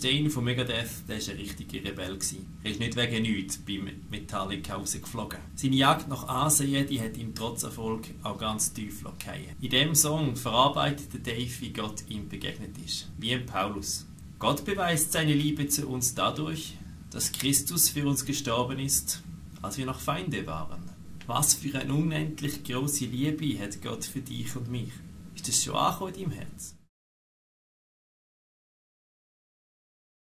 Mustaine von Megadeth, der war ein richtiger Rebell. Er ist nicht wegen nichts bei Metallica rausgeflogen. Seine Jagd nach Ansehen, die hat ihm trotz Erfolg auch ganz tief fallen. In diesem Song verarbeitet Dave, wie Gott ihm begegnet ist. Wie im Paulus. Gott beweist seine Liebe zu uns dadurch, dass Christus für uns gestorben ist, als wir noch Feinde waren. Was für eine unendlich grosse Liebe hat Gott für dich und mich? Ist das schon angekommen in deinem Herz?